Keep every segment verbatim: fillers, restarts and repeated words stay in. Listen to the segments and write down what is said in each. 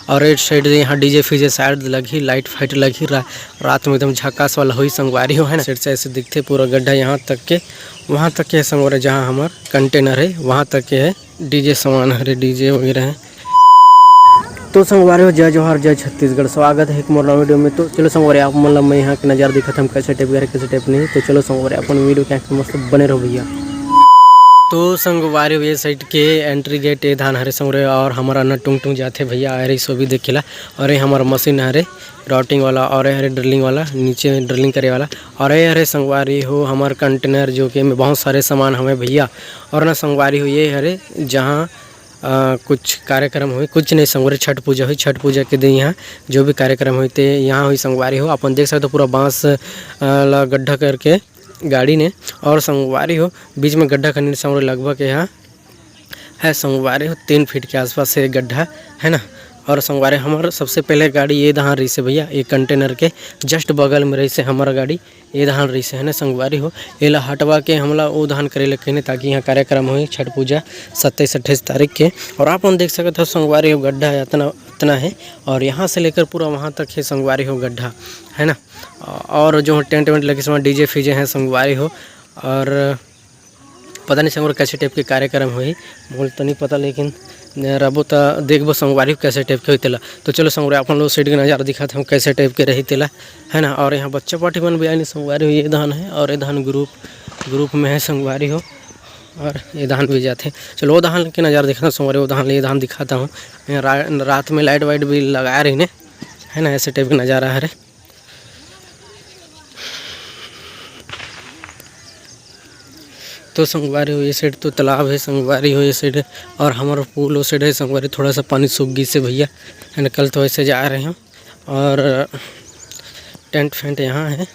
और ए साइड यहाँ डीजे फीजे शायद लगही, लाइट फाइट लगही, रा-, रात में एकदम झकास वाला होही संगवारी हो, है ना। साइड से ऐसे दिखथे पूरा गड्ढा यहाँ तक के, वहाँ तक के संगवारी, जहाँ हमर कंटेनर है वहाँ तक के है। डीजे सामान हरे, डीजे वगैरह है। तो संगवारी हो, जय जोहार, जय छत्तीसगढ़, स्वागत है एक मोर नवा वीडियो में। तो चलो संगवारी, आप मन ला मैं यहाँ के नज़ारा दिखात हूँ, कैसे टाइप के हरे, कैसे टाइप नहीं। तो चलो संगवारी, अपन वीडियो के आखिर मस्त बने रहो भैया। तो संगवारी हो, ये साइड के एंट्री गेट ये धान हरे संगवारी, और हमारा न टुंग टुंग जाथे भैया, आ रही सो भी देखेला। और ये हमारा मशीन हरे राउटिंग वाला, और ये हरे ड्रिलिंग वाला, नीचे में ड्रिलिंग करे वाला। और ये हरे संगवारी हो हमार कंटेनर, जो कि में बहुत सारे सामान हवे भैया। और ना संगवारी हो, ये हरे जहाँ अ, कुछ कार्यक्रम होही, कुछ नहीं संगवारी, छठ पूजा होही। छठ पूजा के दिन यहाँ जो भी कार्यक्रम होही ते यहाँ होही संगवारी हो। अपन देख सकते हो पूरा बांस, अ, ला गड्ढा करके गाड़ी ने, और संगवारी हो बीच में गड्ढा खनिन संगवारी, लगभग यहाँ है संगवारी हो तीन फीट के आसपास से गड्ढा, है ना। और संगवारी, हमार सबसे पहले गाड़ी ये दहान रही से भैया, ये कंटेनर के जस्ट बगल में रही से हमारा गाड़ी, ये धान रहिसे है ना संगवारी हो, एला हटवा के हमला ओ धान करे ले कहिने, ताकि यहाँ कार्यक्रम होही छठ पूजा सत्ताईस अट्ठाईस तारीख के। और आप मन देख सकत हो संगवारी हो, गड्ढा है अतना, अतना है, और यहाँ से लेकर पूरा वहाँ तक है संगवारी हो गड्ढा, है ना। और जो टेंट वेंट लगे, इसमें डीजे फीजे हैं संगवारी हो, और पता नहीं संगवारी कैसे टाइप के कार्यक्रम होही, मोला तो नहीं पता, लेकिन रबो त देखबो संगवारी कैसे टाइप के होही तेला। तो चलो संगवारी, अपन लोग साइड के नज़ारा दिखात हूँ कैसे टाइप के रही तेला, है ना। और यहाँ बच्चा पार्टी मन भी आए नहीं संगवारी हो, ये धान है और ये धान ग्रुप, ग्रुप में है संगवारी हो, और ये धान भी जाते हैं। चलो वो धान के नज़ारा दिखाता हूँ संगवारी, वो धान, ये धान दिखाता हूँ। यहाँ रा-, रात में लाइट वाइट भी लगाए रही ने, है ना, ऐसे टाइप के नज़ारा हरे। तो संगवारी हो, ये साइड तो तालाब है संगवारी हो, ये साइड, और हमारा पुल वो साइड है संगवारी। थोड़ा सा पानी सूख गई से भैया, है ना, कल तो ऐसे जा रहे हैं। और टेंट फेंट यहाँ है।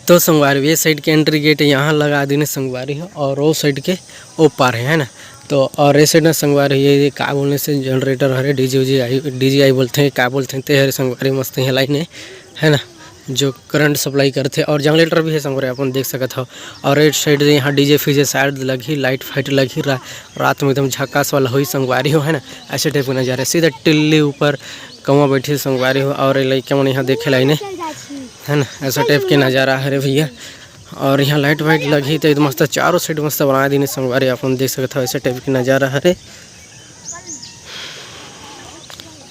तो संगवारी हो, ये साइड के एंट्री गेट यहाँ लगा दीने संगवारी हो, और वो साइड के ओ पार है, है ना। तो और ऐसे ना संगवारी, ये, ये का बोलने से जनरेटर हरे, डीजे उजे आई, डीजे आई बोलते हैं, का बोलते हैं, ते हरे संगवारी, मस्त यहाँ लाइन है, है ना, जो करंट सप्लाई करते। और जनरेटर भी है संगवारी, अपन देख सकत हो। और एक साइड से यहाँ डीजे फीजे शायद लगही, लाइट फाइट लगही, रा-, रात में एकदम झकास वाला होही संगवारी हो, है ना। ऐसे टाइप का नज़ारा, सीधा टिल्ली ऊपर कौवा बैठी संगवारी हो, और ये लइका मन यहाँ देखे लाइने, है ना, ऐसा टाइप के नज़ारा हरे भैया। और यहाँ लाइट वाइट लगही तो एकदम मस्त, चारों साइड मस्त बना दीने संगवारी, अपन देख सकत हो, ऐसे टाइप के नज़ारा हरे।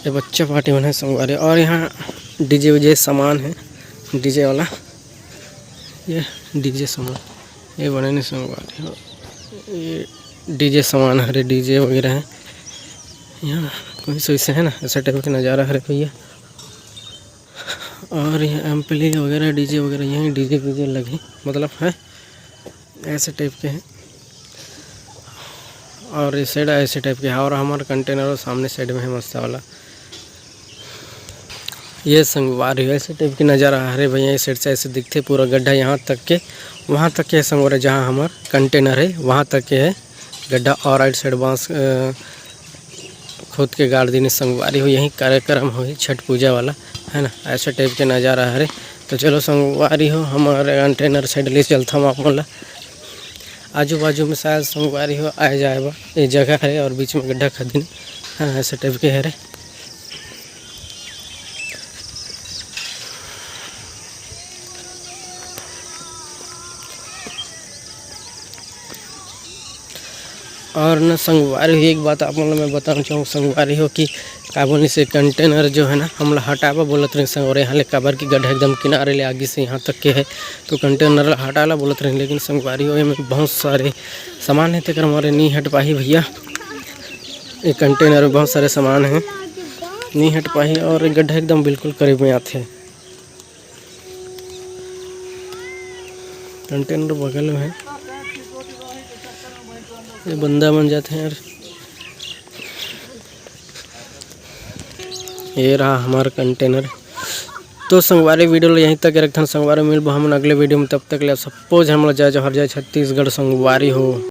ये बच्चा पार्टी मन है संगवारी, और यहाँ डीजे वीजे सामान है, डीजे वाला, ये डीजे सामान, ये बने नहीं संगवारी हो, ये डीजे सामान हरे, डीजे वगैरह है। यहाँ कोई सही से है ना, ऐसा टाइप के नज़ारा हरे भैया। और ये एम्पली वगैरह, डीजे वगैरह, यहीं डीजे वीजे लगे, मतलब है ऐसे टाइप के हैं। और इस साइड ऐसे टाइप के है, और हमारा कंटेनर सामने साइड में है मस्त वाला। ये संगवारी हो, ऐसे टाइप के नज़ारा हरे भैया। इस साइड से ऐसे दिखते पूरा गड्ढा यहाँ तक के, वहाँ तक के संगवारी, जहाँ हमार कंटेनर है वहाँ तक के है गड्ढा। और राइट साइड बांस, अ, खोद के गाड़ दीने संगवारी हो, यहीं कार्यक्रम होही छठ पूजा वाला, है ना, ऐसे टाइप के नज़ारा हरे। तो चलो संगवारी हो, हमारे कंटेनर साइड ले चलता हूँ आप मन ला। आजू बाजू में शायद संगवारी हो आए जाए बा, ये जगह है और बीच में गड्ढा खदिन, हाँ, ऐसे टाइप के हरे। और न संगवारी हो, एक बात आप मन ल मैं बताना चाहूँ संगवारी हो कि का बोलनी से कंटेनर जो है ना, हमला हटाबा बोलत रहे संगवारी, यहाँ ले काबर कि गड्ढा एकदम किनारे ले आगी से यहाँ तक के है, तो कंटेनर ला हटाला बोलत रहे। लेकिन संगवारी हो, एमे बहुत सारे सामान है, तेकर मारे नहीं हट पाही भैया। ये कंटेनर में बहुत सारे सामान है, नहीं हट पाही। और ये गड्ढा एकदम बिल्कुल करीब में आथे। कंटेनर बगल में है, ये बंदा मन जाते हैं यार। ये रहा हमार कंटेनर। तो संगवारी, वीडियो ला यहीं तक रखथन संगवारी, मिलबो हमन अगले वीडियो में। तब तक ले आप सबो झन मन ला जय जोहार, जय छत्तीसगढ़ संगवारी हो।